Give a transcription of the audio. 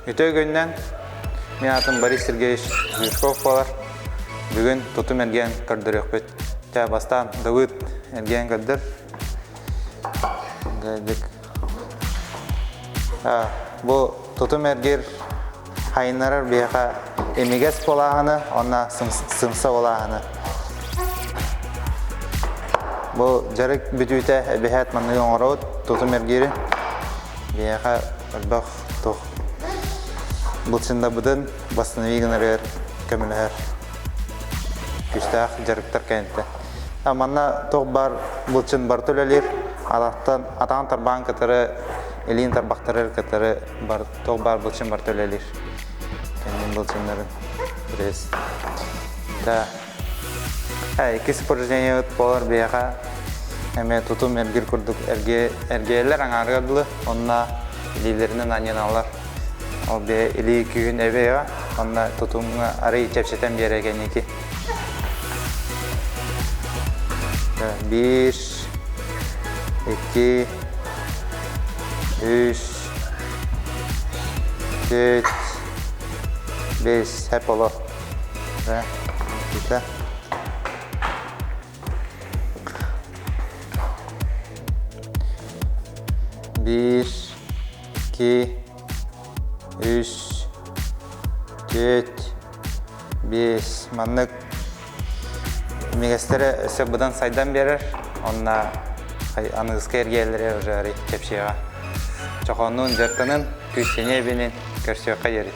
Үтүө күнүнэн! Мин аатым Борис Сергеевич Жирков буолар. Бүгүн тутум эргиэн көрдөрүөхпүт. Чэ, бастаан Давыд эргиэн көрдөр. Бу тутум эргир хайыннарар биһиэхэ имигэс буолааһыны уонна сымса буолааһыны. Бу дьарык бүтүүтэ эбиһээт манныгы оҥоробут тутум эргиирин. Биһиэхэ элбэх туох былчындабытын восстанови гынарыгар көмөлөһөр күүстээх дьарыктар кэнниттэн. Манна туох баар былчын барыта үлэлиир. Атахтан атаҕын тарбаҕын кытары илиин тарбахтарыгар кытары бар туох баар былчын барыта үлэлиир. Кэннин былчыннарын пресс. Да. Иккис упражнениебыт буолар биһиэхэ эмиэ тутум эргир курдук эргийэллэр аҥаарыгар дылы онно илиилэринэн анньыналлар. Ол бэйэ илии күүһүн эбиэҕэ, онно тутумҥа арый чэпчэтэн биэрэ кэнники. Биир, икки, үс, түөрт, бес, хэп олор. Иккитэ. Биир, икки, үс, түөрт, биэс. Маннык имигэстэрэ өссө быдан сайдан биэрэр. Онно аныгыскы эргиэллэри уже арый чэпчиэҕэ. Чохооннуун дьарыктанын, күүстэниэ эбинин көрсүөххэ диэри.